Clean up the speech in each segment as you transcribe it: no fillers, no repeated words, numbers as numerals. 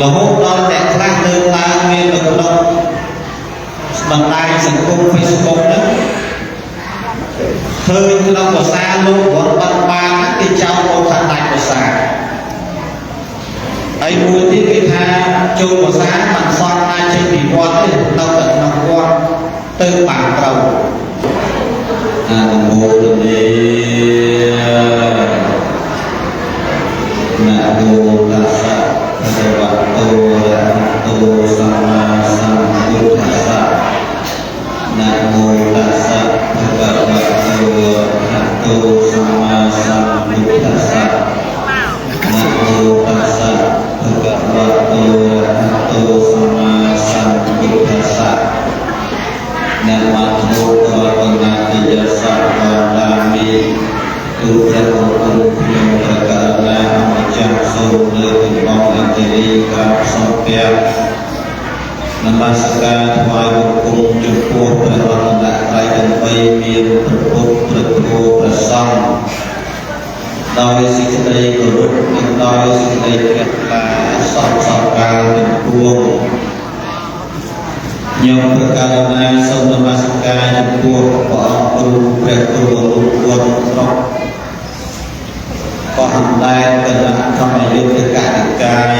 រហូតដល់អ្នកខ្លះលើកឡើងមាននៅក្នុងបណ្ដាញសង្គម Facebook ហ្នឹងឃើញក្នុងភាសាលោកវត្តបាត់បានគេចោទលោកថាដាច់ភាសាហើយមួយទៀតគេថាចូលភាសាមិនសមណាចេញពីវត្តទេនៅតែក្នុងវត្តទៅបានត្រូវអនុមោទនានមោតស្សៈភគវតោអរហតោសម្មាសម្ពុទ្ធស្សៈនមោតស្សៈភគវតោអរហតោសម្មាសម្ពុទ្ធស្សៈនមោតស្សៈភគវតោអរហតោសម្មាសម្ពុទ្ធស្សៈនមត្ថុរតនតិយសៈវតាមិទូព្រះអង្គខ្ញុំប្រកាសណាអម្ចាស់សូមលើកកំងអន្តរីក្រាបសំពះនមស្ការថ្វាយបង្គំចំពោះព្រះរតនត្រ័យទាំងបីមានព្រះពុទ្ធព្រះធម៌ព្រះសង្ឃដោយសេចក្តីគោរពនិងដោយសេចក្តីជ្រះថ្លាសពសពកាលទាំងពួងខ្ញុំប្រកាសណាសូមនមស្ការចំពោះព្រះអង្គគ្រូព្រះគ្រូអនុគុណស្រុកកោះអណ្ដែតគណៈធម្មយុទ្ធកនិកាយ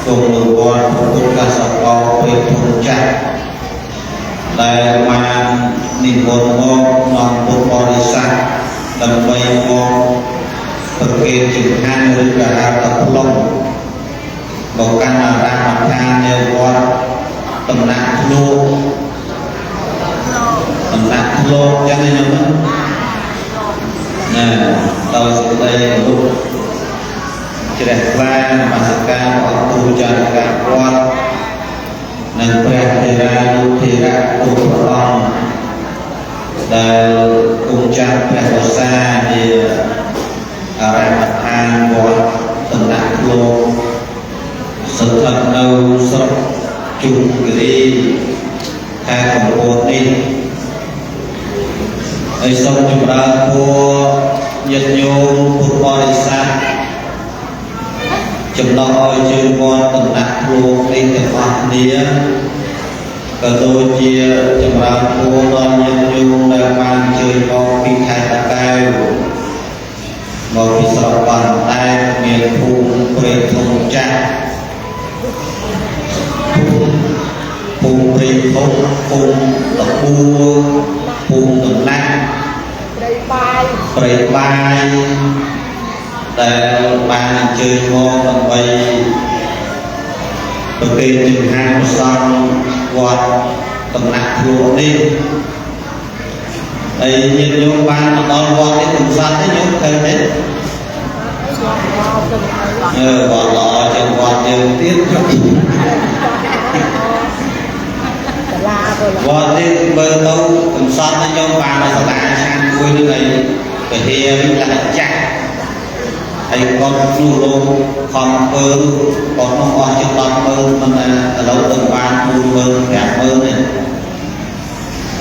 គង់នៅវត្តពុទ្ធកសកោព្រៃធំចាស់ដែលបាននិមន្តមកនាំពុទ្ធបរិស័ទដើម្បីមកប្រគេនចង្ហាន់ឬក៏ហៅថាផ្លុំមកកាន់អារាមដ្ឋាននៅវត្តតំណាក់ធ្លូកតំណាក់ធ្លូកចឹងខ្ញុំហ្នឹងណាដោយសេចក្តីគោរពជ្រះថ្លានមស្ការព្រះអង្គគ្រូចារិកាវត្តនិងព្រះធេរានុធេរៈគ្រប់ព្រះអង្គដែលគង់ចាំព្រះវស្សាជាអារាមដ្ឋានវត្តតំណាក់ធ្លូកស្ថិតនៅស្រុកជុំគិរីខេត្តកំពតនេះហើយសូមចម្រើនពរញាតិញោមពុទ្ធបរិស័ទចំណោះឲ្យជើងវត្តតំណាក់ធ្លូកនេះទាំងអស់គ្នាក៏ដូចជាចម្រើនពរដល់ញាតិញោមដែលបានអញ្ជើញមកពីខេត្តតាកែវមកពីស្រុកបានតែមានភូមិព្រៃធំចាស់ភូមិព្រៃធំភូមិតពូភូមិតំណាក់ ព្រៃបាយ ព្រៃបាយដែលបានអញ្ជើញមកដើម្បីប្រគេនចង្ហាន់ព្រះសង្ឃវត្តតំណាក់ធ្លូកនេះហើយញាតិញោមបានមកដល់វត្តនេះកំសត់ទេញោមឃើញទេអឺវត្តល្អជាងវត្តយើងទៀត សាលាទៅ វត្តនេះមើលទៅកំសត់ញោមបានមកសាលាឆានមួយនឹងអីពហិវិញលះចាស់ហើយគាត់នោះលោកខំធ្វើគាត់នោះអស់ជាង100000មិនឥឡូវទៅបាន40000 50000នេះ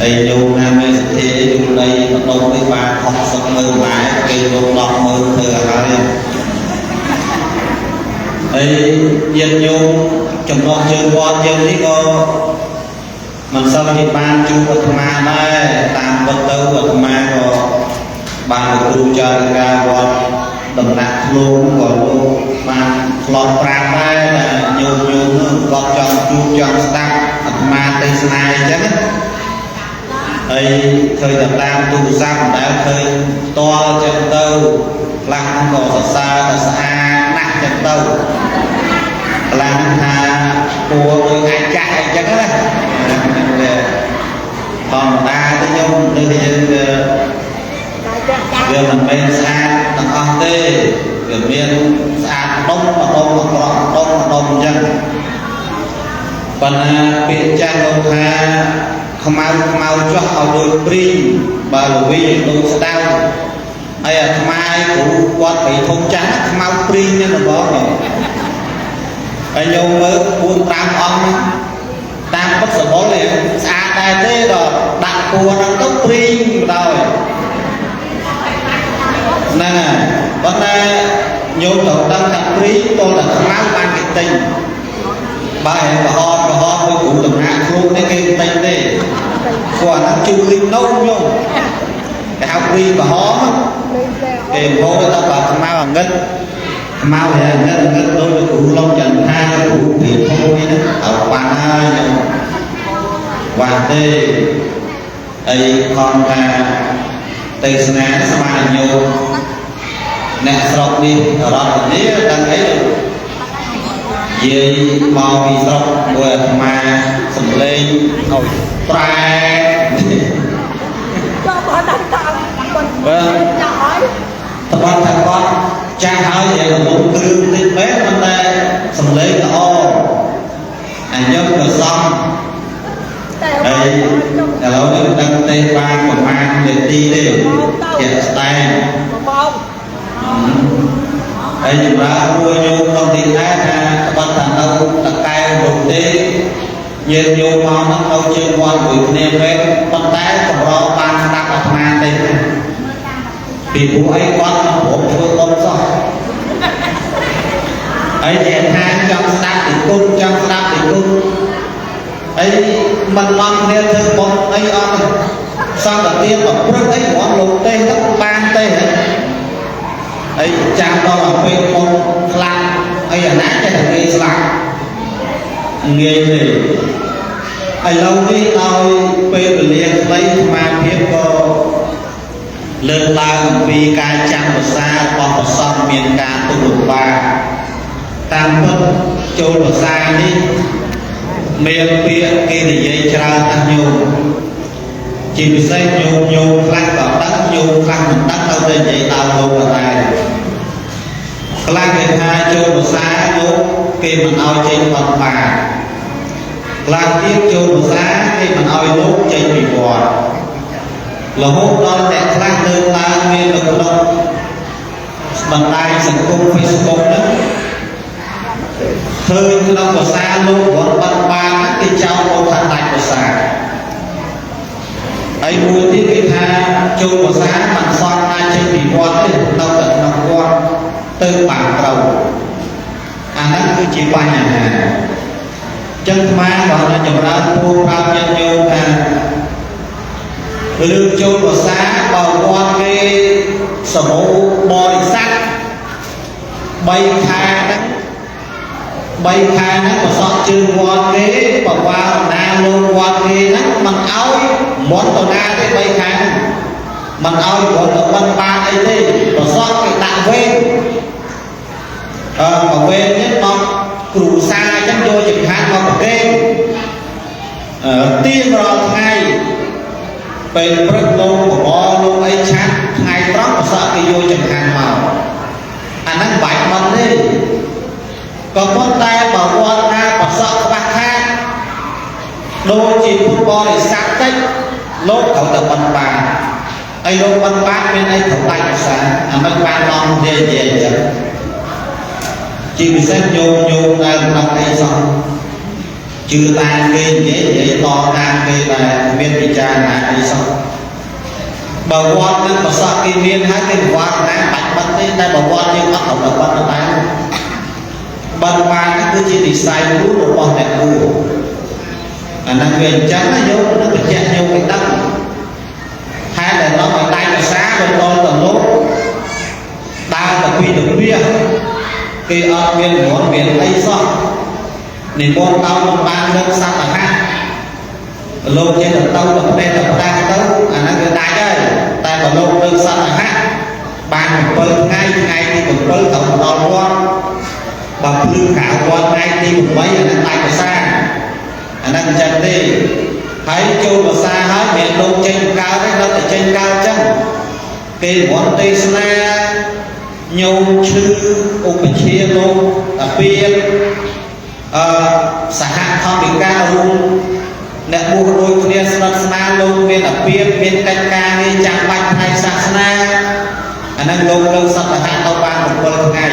ហើយញោមណាមានសទ្ធាយូរដីម្ដុំនេះបាន60ម៉ឺនម៉ែគេលោក100000ធ្វើឲ្យហើយហើយញាតិញោមចំណោះជើងវត្តយើងនេះក៏មិនសូវជាបានជួបអាត្មាដែរតាមពិតទៅអាត្មាក៏បានគ្រូចារិកាវត្តតំណាក់ធ្លូងក៏លោកបានធ្លាប់ប្រាប់ដែរថាញោមញោមនោះគាត់ចង់ជួបចង់ស្ដាប់អាត្មាទេសនាអញ្ចឹងហើយឃើញតែតាមទូរស័ព្ទមិនដែលឃើញផ្ទាល់អញ្ចឹងទៅខ្លះហ្នឹងក៏សរសើរថាស្អាតណាស់អញ្ចឹងទៅខ្លះហ្នឹងថាពួរដូចអាចចាស់អញ្ចឹងណាវាធម្មតាទៅញោមដូចយើងវា តែចាស់ចាស់ វាមិនមែនស្អាតទាំងអស់ទេវាមានស្អាតម្ដុំម្ដុំអាក្រក់ម្ដុំម្ដុំអញ្ចឹងប៉ុន្តែពាក្យចាស់លោកថាខ្មៅខ្មៅចោះឲ្យដូចព្រីងបើលវីដូចស្ដៅហើយអាត្មាឯគ្រូវត្តព្រៃធំចាស់ខ្មៅព្រីងហ្នឹងហ្មងហើយញោមមើល4 5អង្គហ្នឹងតាមពិតសម្បុរនេះស្អាតដែរទេដល់ដាក់ពួរហ្នឹងទៅព្រីងបណ្ដោយហ្នឹងហើយប៉ុន្តែញោមត្រូវដឹងថាព្រីងតលតែខ្មៅបានគេទិញ បើក្រហមក្រហមមួយគ្រូតំណាក់គ្រូនេះគេបន្តិចទេគាត់ហ្នឹងជូរលីងនោមញោមគេហៅព្រីក្រហមគេហូតទៅបើខ្មៅអាងឹតខ្មៅអាងឹតងឹតដូចគ្រូឡុងចន្ទថាគ្រូព្រីធំនេះហ្នឹងឲ្យប៉ាន់ហើយញោមវ៉ាទេអីខំថាទេសនាស្មានញោមអ្នកស្រុកនេះរដ្ឋនេះដឹងអីយាយមកពីស្រុកមួយអាត្មាសំលេងឲ្យប្រែ ចូលបើដល់តាម បើ ចាស់ហើយ តបថាគាត់ចាស់ហើយនិយាយរំគ្រឿងតិចមែនប៉ុន្តែសំលេងល្អអញ្ចឹងក៏សម តែ ហើយឥឡូវនេះដឹងទេបានប្រហែលនាទីទេជាក់ស្ដែង បង ហើយចម្រើនរួញោមក្នុងទីដែរថាត្បិតថានៅតកែវនោះទេញាតិញោមមកហ្នឹងនៅជើងវត្តមួយគ្នាមែនប៉ុន្តែកម្របានស្ដាប់អាត្មាទេពីព្រោះអីគាត់មិនព្រមធ្វើបុណ្យសោះហើយជាថាចង់ស្ដាប់ពីគុណចង់ស្ដាប់ពីគុណអីមិននាំគ្នាធ្វើបុណ្យអីអត់ទេសង្ឃទានប្រព្រឹត្តអីគ្រាន់លោកទេទៅបានទេហ៎អីចាំដល់ដល់ពេលបុណ្យខ្លាំងអីអាណាចេះតែគេស្លាប់ងាយទេឥឡូវនេះឲ្យពេលវេលាខ្លីអាត្មាភាពក៏លើកឡើងអំពីការចាំភាសារបស់ព្រះសង្ឃមានការទុក្ខលំបាកតាមពិតចូលភាសានេះមានពាក្យគេនិយាយច្រើនណាស់ញោមជាពិសេសញោមញោមខ្លះក៏ដឹងញោមខ្លះមិនដឹងទៅតែនិយាយដើមលោកក៏ដែរខ្លះគេថាចូលភាសាលោកគេមិនឲ្យចេញបត់បានខ្លះទៀតចូលភាសាគេមិនឲ្យលោកចេញពីវត្តរហូតដល់អ្នកខ្លះលើកឡើងមាននៅក្នុងបណ្ដាញសង្គម Facebook ហ្នឹងឃើញក្នុងភាសាលោកវត្តបត់បានគេចោទលោកថាដាច់ភាសាហើយមួយទៀតគេថាចូលភាសាមិនសមណាចេញពីវត្តទេនៅតែក្នុងវត្តទៅបានត្រូវអាហ្នឹងគឺជាបញ្ហាចឹងអាត្មាក៏ចម្រើនពូប្រាប់ញាតិញោមថារឿងចូលភាសាបើវត្តគេសមូបរិស័ទ3ខែហ្នឹង3ខែហ្នឹងប្រសក់ជើងវត្តគេបវារណាលោកវត្តគេហ្នឹងមិនឲ្យមន្តទៅណាទេ3ខែហ្នឹងមិនឲ្យវត្តទៅបិណ្ឌបានអីទេប្រសក់គេដាក់វេនមកវេននេះមកគ្រូសាអញ្ចឹងយកចង្ហាន់មកប្រគេនទៀងរាល់ថ្ងៃពេលព្រឹកលោកបបរលោកអីឆាត់ថ្ងៃត្រង់ប្រសក់គេយកចង្ហាន់មកអាហ្នឹងបាច់មិនទេក៏ប៉ុន្តែបើវត្តណាប្រសក់ខ្វះខាតដូចជាពុទ្ធបរិស័ទតិចលោកត្រូវតែបិណ្ឌបានហើយលោកបិណ្ឌបានមានអីត្រូវដាច់ភាសាអាមិនបានឡងនិយាយអញ្ចឹងជាពិសេសញោមញោមដែលមិនដឹងអីសោះជឿតាមគេនិយាយនិយាយតតាមគេដែលមានពិចារណាអីសោះបើវត្តនឹងប្រសក់គេមានហើយគេវត្តណាបាច់បិទទេតែបើវត្តយើងអត់ត្រូវតែបិទទៅដែរបិទបានគឺជានិស័យគូរបស់អ្នកគូអាហ្នឹងវាអញ្ចឹងណាយោនឹងបញ្ជាក់ញោមឲ្យដឹងហេតុដែលនាំឲ្យដាច់ភាសាទៅដល់ទៅលោកដើរទៅពីទៅពីគេអត់មានមន្តមានអីសោះនិមន្តដល់មិនបានលើកសត្វអាហារលោកចេះទៅទៅប្រទេសទៅផ្ដាស់ទៅអាហ្នឹងវាដាច់ហើយតែបើលោកលើកសត្វអាហារបាន7ថ្ងៃថ្ងៃទី7ត្រូវដល់វត្តបើភ្លឺក្រៅវត្តថ្ងៃទី8អាហ្នឹងដាច់ភាសាអាហ្នឹងអញ្ចឹងទេហើយចូលភាសាហើយមានលោកចេញកើតទេនៅតែចេញកើតអញ្ចឹងគេវត្តទេសនាញោមឈឺឧបជាលោកតាពៀនសហធម្មិការួមអ្នកបួសដូចគ្នាស្និទ្ធស្នាលលោកមានអាពាហ៍មានកិច្ចការងារចាំបាច់ផ្នែកសាសនាអាហ្នឹងលោកលើកសត្វហៈទៅបាន7ថ្ងៃ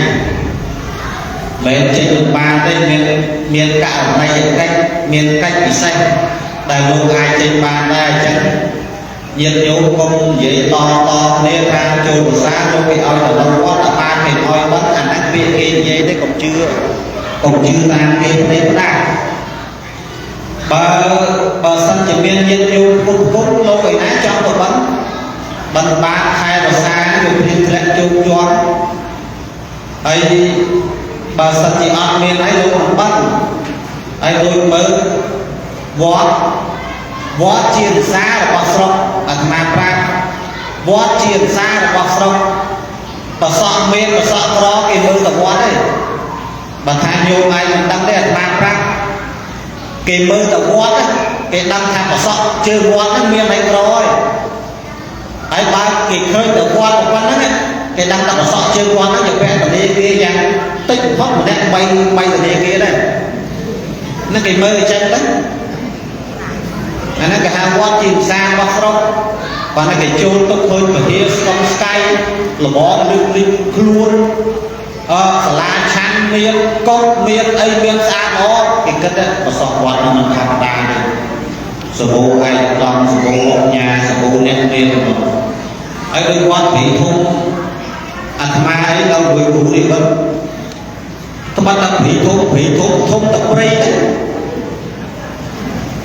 មិនចេញមិនបានទេមានករណីយកិច្ចមានកិច្ចពិសេសដែលលោកអាចចេញបានដែរអញ្ចឹងញាតិញោមកុំនិយាយតតគ្នាថាចូលភាសាលោកគេឲ្យទៅដល់វត្តតែបានគេឲ្យបិទអាហ្នឹងវាគេនិយាយទេកុំជឿកុំជឿតាមគេផ្ដេសផ្ដាស់ បើបើសិនជាមានញាតិញោមពុទ្ធពុទ្ធលោកឯណាចង់ទៅបិណ្ឌបិណ្ឌបាតខែវស្សាវាព្រៀងធ្លាក់ជោគជាន់ហើយបើសិនជាអត់មានហើយលោកមិនបិណ្ឌហើយដូចមើលវត្តវត្តជាអសាររបស់ស្រុកអាត្មាប្រាប់វត្តជាអសាររបស់ស្រុកប្រសក់មានប្រសក់ក្រគេមើលតែវត្តទេបើថាញោមឯងមិនដឹងទេអាត្មាប្រាប់គេមើលតែវត្តគេដឹងថាប្រសក់ជើងវត្តហ្នឹងមានអីក្រហើយហើយបើគេឃើញតែវត្តប៉ុណ្ណឹងគេដឹងថាប្រសក់ជើងវត្តហ្នឹងជាពាក់ធនាគារយ៉ាងតិចបំផុតម្នាក់3 3ធនាគារដែរហ្នឹងគេមើលអញ្ចឹងទៅអាហ្នឹងគេហៅវត្តជាផ្សាររបស់ស្រុកបើហ្នឹងគេចូលទៅឃើញពហិស្កុំស្កៃលបងលឹកលិចខ្លួនអឺសាលាឆាន់មានកុកមានអីមានស្អាតល្អគេគិតប្រសពវត្តនោះមិនធម្មតាទេសបោឯកឧត្តមសបោអញ្ញាសបោអ្នកមានមកហើយដូចវត្តព្រីធំអាត្មាអីដល់មួយគ្រូនេះបើត្បិតតែព្រីធំព្រីធំធំតែព្រៃទៅ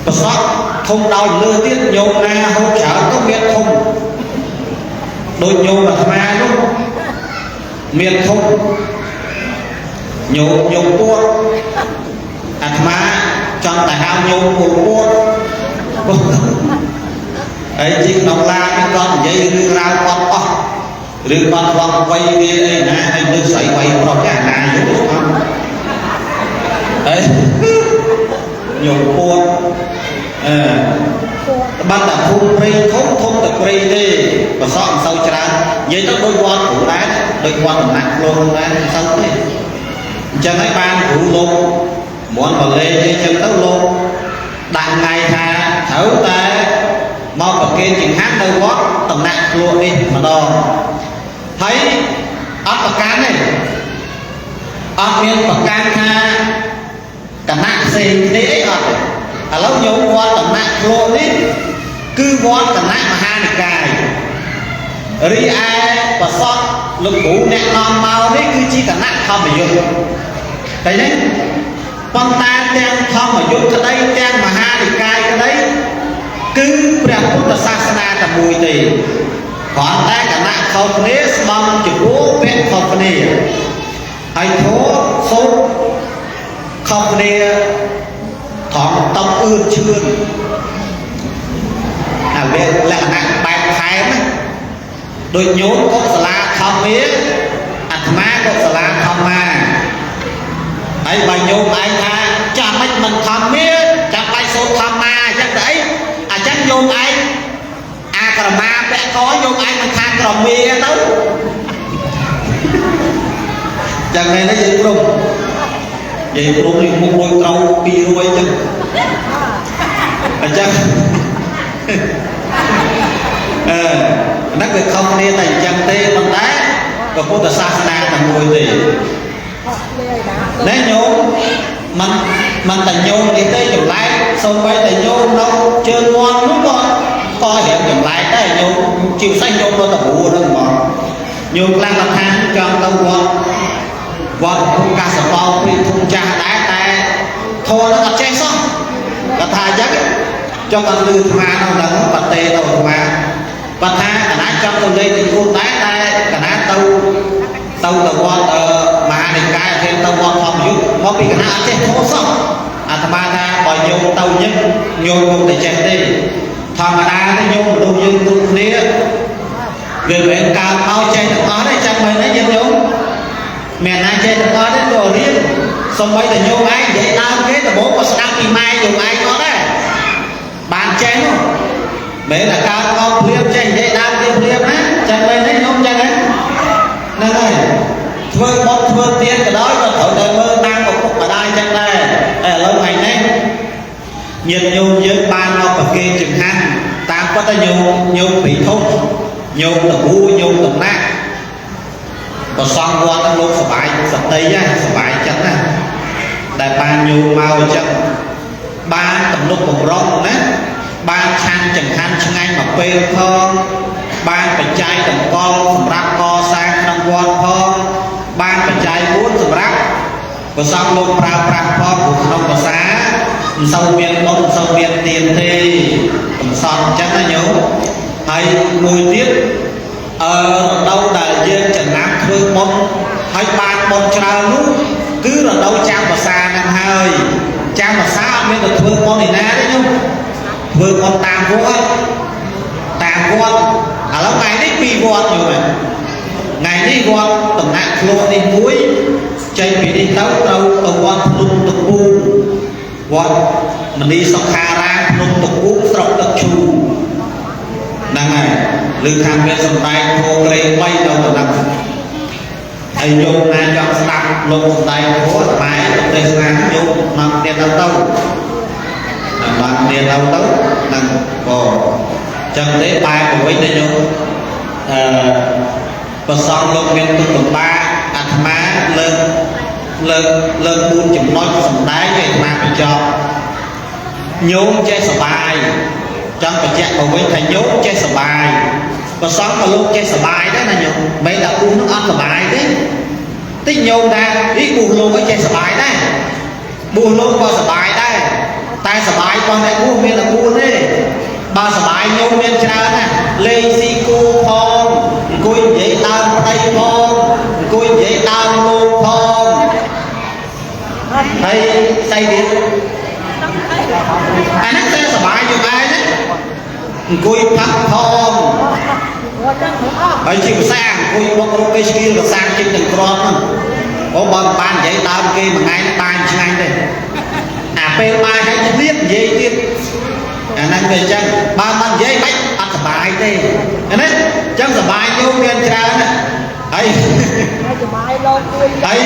ប្រសពធំដោយលើទៀតញោមណាហូបច្រើនទៅមានធំដូចញោមអាត្មានោះមានធំញោមញោមពួតអាត្មាចង់តែហៅញោមពុលពួតហើយជីក្នុងឡានគាត់និយាយរឿងរ៉ាវគាត់អស់ឬគាត់ធ្លាប់វៃវាអីណាហើយលើស្រីវៃប្រុសអាណាយល់ស្អប់ហើយញោមពួតអឺបាត់តែភូមិព្រៃធំធំតែព្រៃទេប្រសក់មិនសូវច្រើននិយាយទៅដូចវត្តគ្រូដែរដូចវត្តដំណាក់ខ្លួនដែរមិនសូវទេអញ្ចឹងហើយបានគ្រូលោកមន់បលេអីចឹងទៅលោកដាក់ថ្ងៃថាត្រូវតែមកប្រគេនចង្ហាន់នៅវត្តដំណាក់ខ្លួននេះម្ដងហើយអត់ប្រកាន់ទេអត់មានប្រកាន់ថាគណៈផ្សេងគ្នាអីអត់ទេឥឡូវញោមវត្តដំណាក់ខ្លួននេះគឺវត្តគណៈមហានិកាយរីឯប្រសពលោកគ្រូអ្នកនាំមកនេះគឺជាគណៈធម្មយុទ្ធឃើញទេប៉ុន្តែទាំងធម្មយុទ្ធក្តីទាំងមហានិកាយក្តីគឺព្រះពុទ្ធសាសនាតែមួយទេគ្រាន់តែគណៈខុសគ្នាស្បង់ចពោពាក់ខុសគ្នាហើយធម៌សូត្រខុសគ្នាត្រង់តបអឿនឈឿនអាវាលក្ខណៈបែបថែមណាដូចញោមកុសលាធម្មាអាត្មាកុសលាធម្មាហើយបើញោមឯងថាចាំមិនមិនធម្មាចាំបាច់សូត្រធម្មាអញ្ចឹងទៅអីអញ្ចឹងញោមឯងអាក្រមាពាក់កញោមឯងមិនខានក្រមាទៅចឹងនេះយើងព្រមនិយាយព្រមនេះមុខដូចត្រូវ200អញ្ចឹងអញ្ចឹងអឺហ្នឹងវាខុសគ្នាតែអញ្ចឹងទេប៉ុន្តែព្រះពុទ្ធសាសនាតែមួយទេ ខុសគ្នាឯណា ណែញោមមិនមិនតែញោមនេះទេចម្លែកសូម្បីតែញោមនៅជើងវត្តនោះក៏ក៏រៀងចម្លែកដែរញោមជាពិសេសញោមនៅតបួហ្នឹងហ្មងញោមខ្លះគាត់ថាចង់ទៅវត្តវត្តភូមិកាសបោព្រីធំចាស់ដែរតែធម៌ហ្នឹងអត់ចេះសោះគាត់ថាអញ្ចឹងចង់គាត់លឺអាត្មានៅហ្នឹងគាត់ទេទៅអាត្មាគាត់ថាកណាចង់ទៅលេងទីខ្លួនដែរតែកណាទៅទៅទៅវត្តមហានិកាយអធិទៅវត្តធម្មយុទ្ធមកពីកណាអត់ចេះធម៌សោះអាត្មាថាបើញោមទៅញឹកញោមគង់តែចេះទេធម្មតាទេញោមមនុស្សយើងគ្រប់គ្នាវាមិនមែនកើតមកចេះទាំងអស់ទេចាំមែនទេយើងញោមមានណាចេះទាំងអស់ទេក៏រៀនសំបីតែញោមឯងនិយាយដើមគេដំបូងក៏ស្ដាប់ពីម៉ែញោមឯងអត់ដែរបានចេះនោះមិនតែកើតមកភ្លាមចេះនិយាយដើមគេភ្លាមណាចាំមែនទេញោមចឹងហ៎ហ្នឹងហើយធ្វើបុណ្យធ្វើទានក៏ដោយក៏ត្រូវតែមើលតាមឪពុកម្ដាយចឹងដែរតែឥឡូវថ្ងៃនេះញាតិញោមយើងបានមកប្រគេនចង្ហាន់តាមពិតទៅញោមញោមពីធំញោមតបួញោមតំណាក់ប្រសងវត្តហ្នឹងលោកសប្បាយសតិណាសប្បាយចិត្តណាដែលបានញោមមកអញ្ចឹងបានទំនុកបំរុងណាបានឆាន់ចង្ហាន់ឆ្ងាញ់មកពេលផងបានបច្ច័យតម្កល់សម្រាប់កសាងក្នុងវត្តផងបានបច្ច័យ4សម្រាប់ប្រសងលោកប្រើប្រាស់ផងព្រោះក្នុងភាសា មិនសូវមានបុណ្យមិនសូវមានទានទេកំសត់អញ្ចឹងណាញោមហើយមួយទៀតអឺរដូវដែលយើងចំណាំធ្វើបុណ្យហើយបានបុណ្យច្រើននោះគឺរដូវចាំភាសាហ្នឹងហើយចាំភាសាអត់មានទៅធ្វើបុណ្យឯណាទេញោមធ្វើបុណ្យតាមវត្តតាមវត្តឥឡូវថ្ងៃនេះពីរវត្តញោមថ្ងៃនេះវត្តតំណាក់ខ្លួននេះមួយចេញពីនេះទៅត្រូវទៅវត្តភ្នំតពូវត្តមនីសុខារាមភ្នំតពូស្រុកទឹកឈូហ្នឹងហើយឬថាមានសម្ដែងធម៌ក្រេ3នៅតំណហើយញោមណាចង់ស្ដាប់លោកសម្ដែងធម៌អាត្មាទេសនាញោមមកទៀតទៅទៅបានទៀតទៅទៅហ្នឹងក៏ចឹងទេបែរទៅវិញទៅញោមអឺប្រសងលោកមានទុកលំបាកអាត្មាលើកលើកលើក4ចំណុចសម្ដែងឲ្យអាត្មាបញ្ចប់ញោមចេះសបាយចង់បញ្ជាក់មកវិញថាញោមចេះសបាយប្រសងក៏លោកចេះសបាយដែរណាញោមមិនដល់ពុះនោះអត់សបាយទេតិចញោមថាអីពុះលោកក៏ចេះសបាយដែរពុះលោកក៏សបាយដែរតែសបាយរបស់អ្នកពុះមានតែ4ទេបើសបាយញោមមានច្រើនណាស់លេងស៊ីគូផងអង្គុយនិយាយដើមប្តីផងអង្គុយនិយាយដើមលោកផងហើយស្អីទៀតអាហ្នឹងតែសបាយយើងឯងណាអង្គុយផឹកផងហើយជាភាសាអង្គុយបុករកគេស្គីលកសាងជិះទាំងក្របហ្នឹងអូបើមិនបាននិយាយដើមគេមួយថ្ងៃបានឆ្ងាញ់ទេអាពេលបាយហើយឆ្លៀតនិយាយទៀតអាហ្នឹងវាអញ្ចឹងបើមិននិយាយមិនអត់សបាយទេណាអញ្ចឹងសបាយញោមមានច្រើនណាហើយ សបាយលោកមួយ ហើយ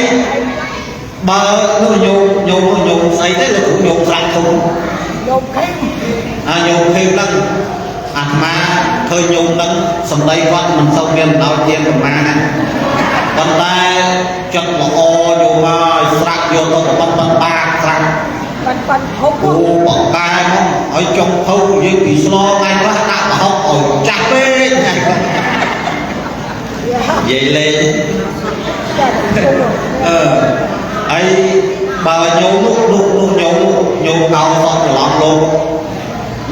បើនោះញោមញោមញោមស្អីទេលោកគ្រូញោមស្រាក់ធំ ញោមខេម អាញោមខេមហ្នឹងអាត្មាឃើញញោមហ្នឹងសម្ដីគាត់មិនសូវមានដោយទៀនប្រមាណណាប៉ុន្តែចិត្តល្អញោមហើយស្រាក់យកទៅបិទបិទបាកស្រាក់ ប៉ាន់ប៉ាន់ធំ អូបកកែមកឲ្យចុងភៅនិយាយពីស្លថ្ងៃខ្លះដាក់ប្រហុកឲ្យចាស់ពេកថ្ងៃខ្លះនិយាយលេងអឺហើយបើញោមនោះនោះនោះញោមញោមកោសក់ច្រឡំលោក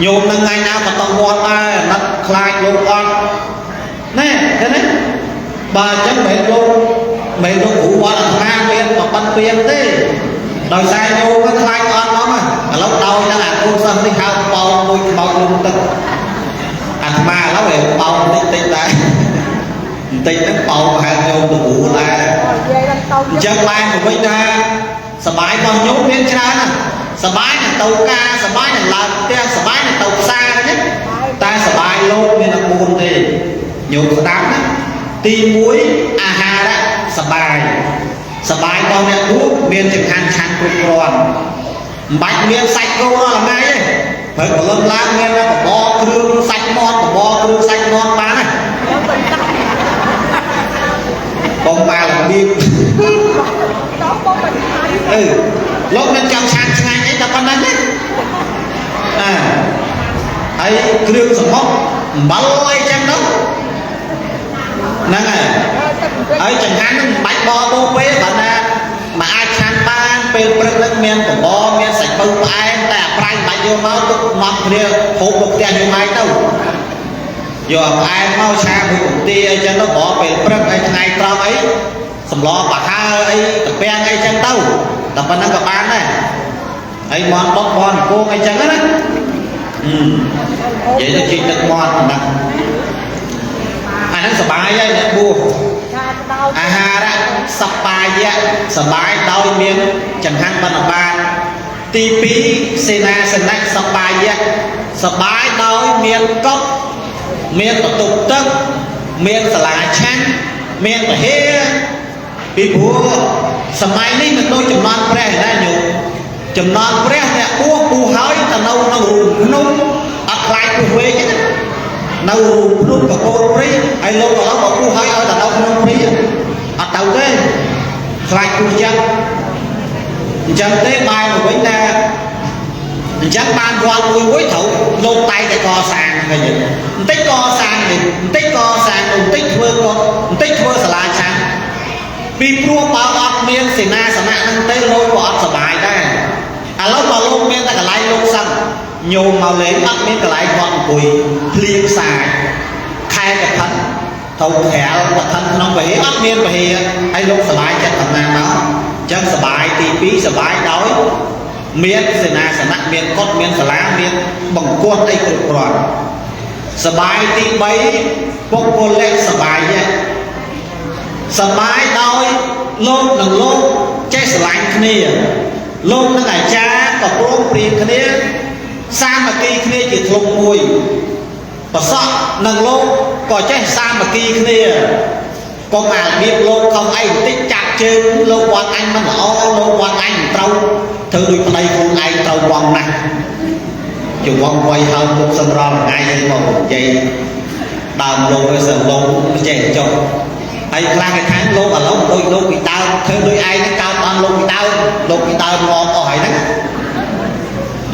ញោមនឹងថ្ងៃណាក៏ទៅវត្តដែរអាណិតខ្លាចលោកអត់ណែឃើញទេបើអញ្ចឹងមិនលោកមិនលោកគ្រូវត្តអាត្មាមានបបិទ្ធពៀនទេដោយសារញោមខ្លាចអត់ហ្មងឥឡូវដោយនឹងអាកូនសិស្សនេះហៅបោកមួយខ្មោចលំទឹកអាត្មាឥឡូវឯងបោកតិចតិចដែរបន្តិចហ្នឹងបោកប្រហែលញោមទៅគ្រូដែរអញ្ចឹងឡើងទៅវិញថាសបាយរបស់ញោមមានច្រើនណាស់សបាយនឹងទៅការសបាយនឹងឡើងផ្ទះសបាយនឹងទៅផ្សារហ្នឹងតែសបាយលោកមានតែ4ទេញោមស្ដាប់ណាទី1អាហារៈសបាយសបាយរបស់អ្នកបួសមានចង្ហាន់ឆាន់គ្រប់គ្រាន់មិនបាច់មានសាច់គោរាល់ថ្ងៃទេព្រឹកព្រលឹមឡើងមានតែបបរគ្រឿងសាច់មាន់បបរគ្រឿងសាច់មាន់បានណាបងមករបៀបអឺលោកមិនចង់ឆានឆ្ងាញ់អីតែប៉ុណ្្នឹងទេអាហើយគ្រឿងសម្បុកអំបិលអីចឹងទៅហ្នឹងហើយហើយចង្ហាន់ហ្នឹងមិនបាច់បបោពេលបើណាមកអាចឆានបានពេលព្រឹកហ្នឹងមានបបរមានសាច់ពៅផ្អែមតែអាប្រៃមិនបាច់យកមកទុកមកគ្នាហូបមកផ្ទះយកមកទៅយកផ្អែមមកឆាមួយពងទាអីចឹងទៅបពេលព្រឹកហើយថ្ងៃត្រង់អីសម្លប្រហើអីកាពាំងអីចឹងទៅតែប៉ុណ្្នឹងក៏បានដែរហើយមាន់ដុតមាន់ពងអីចឹងណានិយាយទៅជីកទឹកមាន់ហ្នឹងអាហ្នឹងសបាយហើយអ្នកបួសអាហារៈសបាយៈសបាយដោយមានចង្ហាន់បណ្ឌបាតទី2សេនាសនៈសបាយៈសបាយដោយមានកុដមានបន្ទប់ទឹកមានសាលាឆាន់មានពហិពីព្រោះសម័យនេះមិនដូចចំនួនព្រះណាញោមចំនួនព្រះអ្នកបួសបួសហើយទៅនៅក្នុងរូងភ្នំអត់ខ្លាចពោះវែងទេណានៅរូងភ្នំកកូនព្រៃហើយលោកក៏ឡោះបួសហើយឲ្យទៅនៅក្នុងព្រៃអត់ទៅទេខ្លាចពោះចិត្តអញ្ចឹងទេបែរមកវិញថាអញ្ចឹងបានវត្តមួយមួយត្រូវលោកតែតែកសាងឃើញទេបន្តិចកសាងនេះបន្តិចកសាងនោះបន្តិចធ្វើកុដបន្តិចធ្វើសាលាឆាន់ពីព្រោះបើអត់មានសេនាសនៈហ្នឹងទេលោកក៏អត់សប្បាយដែរឥឡូវបើលោកមានតែក ន្លែងលោកសឹងញោមមកលេងអត់មានកន្លែងគាត់អង្គុយភ្លៀងសាយខែកឋិនទៅក្រាលកឋិនក្នុងវិហារអត់មានវិហារហើយលោកសบายចិត្តតំណាងមកអញ្ចឹងសบายទី2សบายដោយមានសេនាសនៈមានកុដមានសាលាមានបង្គន់អីគ្រប់គ្រាន់សบายទី3បុគ្គលៈសบายសบายដោយលោកនិងលោកចេះស្រឡាញ់គ្នាលោកនិងអាចារ្យក៏ព្រមព្រៀងគ្នាសាមគ្គីគ្នាជាធ្លុងមួយប្រសក់និងលោកក៏ចេះសាមគ្គីគ្នាកុំអារបៀបលោកខំអីបន្តិចចាក់ជើងលោកវត្តអញមិនល្អលោកវត្តអញមិនត្រូវធ្វើដូចប្តីខ្លួនឯងត្រូវវងណាស់ជាវងវៃហើយពុកសម្រល់ថ្ងៃឯងមកនិយាយដើមលោកឲ្យសឹងលោកចេះចុះហើយខ្លះគេថាលោកឥឡូវដូចលោកពីដើមធ្វើដូចឯងហ្នឹងកើតបានលោកពីដើមលោកពីដើមងំអស់ហើយហ្នឹង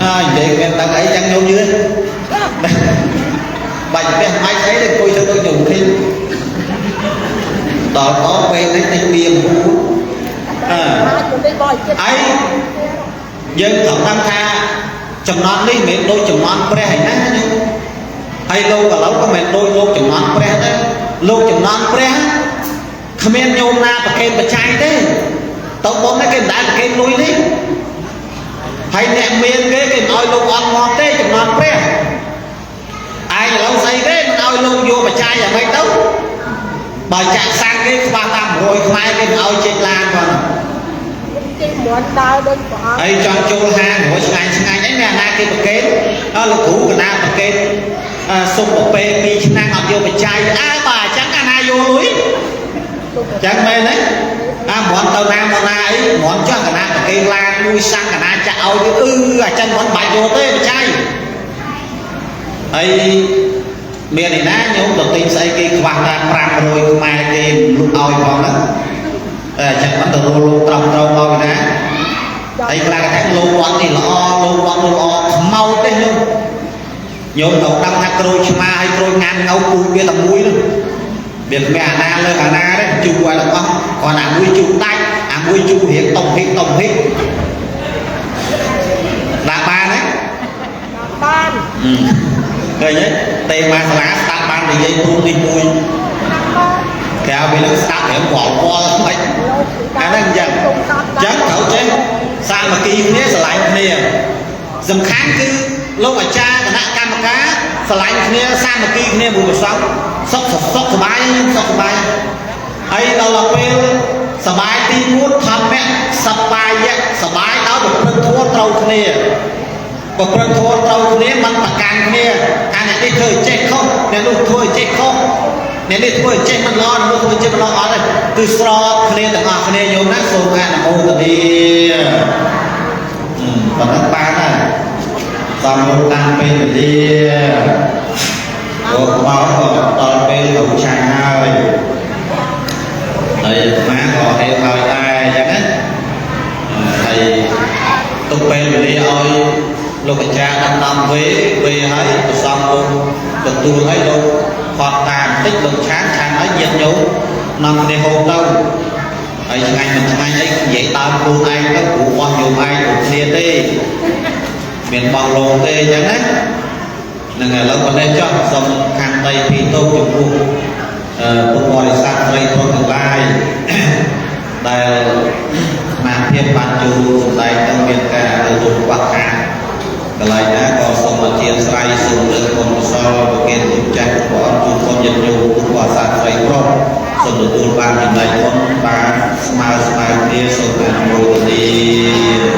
អើនិយាយមានដឹងអីចឹងញោមយឺបាច់ផ្ទះម៉ាច់អីទៅអង្គុយធ្វើដូចញោមឃីដល់អស់ពេលនេះតិចបៀមហួអើហើយយើងត្រូវដឹងថាចំណន់នេះមិនមែនដូចចំណន់ព្រះឯណាញោមហើយលោកឥឡូវក៏មិនមែនដូចលោកចំណន់ព្រះដែរលោកចំណន់ព្រះគ្មានញោមណាប្រកេនបច្ច័យទេទៅបុណ្យនេះគេមិនដែលប្រកេនលុយនេះហើយអ្នកមានគេគេមិនឲ្យលោកអត់ងាប់ទេចំណន់ព្រះឯងឥឡូវស្អីគេមិនឲ្យលោកយកបច្ច័យយ៉ាងម៉េចទៅបើចាក់សាំងគេខ្វះតាម100ខ្មែរគេមិនឲ្យចេញឡានផង គេមិនដើរដូចព្រះអង្គ ហើយចង់ចូលហាងរយឆ្ងាញ់ឆ្ងាញ់អីមានអាណាគេប្រកេនអើលោកគ្រូកណាប្រកេនសុំប្រពេ2ឆ្នាំអត់យកបច្ច័យអើបើអញ្ចឹងអាណាយកលុយចឹងមែនទេអាមិនទៅណាមកណាអីមិនចង់កណាប្រកេនឡានមួយសាំងកណាចាក់ឲ្យទៅអឺអាចឹងមិនបាច់យកទេបច្ច័យហើយមានឯណាញោមទៅទិញស្អីគេខ្វះតែ500ខ្មែរគេលុះឲ្យផងហ្នឹងតែអញ្ចឹងមិនទៅរលលោកត្រង់ត្រង់មកពីណាហើយខ្លះគេថាលោកវត្តនេះល្អលោកវត្តនោះល្អខ្មោចទេញោមញោមត្រូវដឹងថាក្រូចឆ្មាហើយក្រូចងានងៅពូជវាតែមួយនោះវាគ្មានអាណាលើអាណាទេជូរឲ្យទាំងអស់គាត់អាមួយជូរដាច់អាមួយជូររៀងតុំហ៊ីតុំហ៊ីដាក់បានទេ បាន ឃើញទេទេមកសាលាស្ដាប់បាននិយាយព្រោះនេះមួយក្រៅពីនឹងស្ដាប់រៀងវល់វល់មិនអាហ្នឹងអញ្ចឹងអញ្ចឹងត្រូវចេះសាមគ្គីគ្នាស្រឡាញ់គ្នាសំខាន់គឺលោកអាចារ្យគណៈកម្មការស្រឡាញ់គ្នាសាមគ្គីគ្នាមួយប្រសងសុខសុខសប្បាយខ្ញុំសុខសប្បាយហើយដល់ពេលសប្បាយទី4ធម្មៈសប្បាយៈសប្បាយដោយប្រព្រឹត្តធម៌ត្រូវគ្នាប្រព្រឹត្តធម៌ត្រូវគ្នាមិនប្រកាន់គ្នាអាអ្នកនេះធ្វើចេះខុសអ្នកនោះធ្វើចេះខុសអ្នកនេះធ្វើចេះមិនល្អអ្នកនោះធ្វើចេះមិនល្អអត់ទេគឺស្របគ្នាទាំងអស់គ្នាញោមណាសូមអនុមោទនាប៉ុណ្ណឹងបានហើយសំរុំតាមពេលវេលាព្រោះមកក៏ដល់ពេលទៅឆាញ់ហើយហើយអាត្មាក៏ហេតុហើយដែរអញ្ចឹងណាហើយទុកពេលវេលាឲ្យលោកអាចារ្យដំណំវេវេហើយប្រសំលោកទទួលហើយលោកខត់តាមបន្តិចលោកឆានឆានហើយញាតិញោមនាំគ្នាហូបទៅហើយឆ្ងាញ់មិនឆ្ងាញ់អីនិយាយដើមខ្លួនឯងទៅព្រោះបោះញោមឯងគ្រប់គ្នាទេមានបោះលោកទេអញ្ចឹងណានឹងឥឡូវប៉ុណ្ណេះចុះសូមខន្តីពីទោសចំពោះពុទ្ធបរិស័ទស្រីប្រុសទាំងឡាយដែលសមាធិបានចូលសម្ដែងទៅមានការទទួលខ្វះខាតកន្លែងណាក៏សូមអធិស្ឋានសូមលើកគុណកុសលប្រគេនគុណចាស់ព្រះអង្គជួនគុណញាតិញោមពុទ្ធបរិស័ទស្រីប្រុសសូមទទួលបានចំណែកគុណបានស្មើស្មើគ្នាសូមអនុមោទនា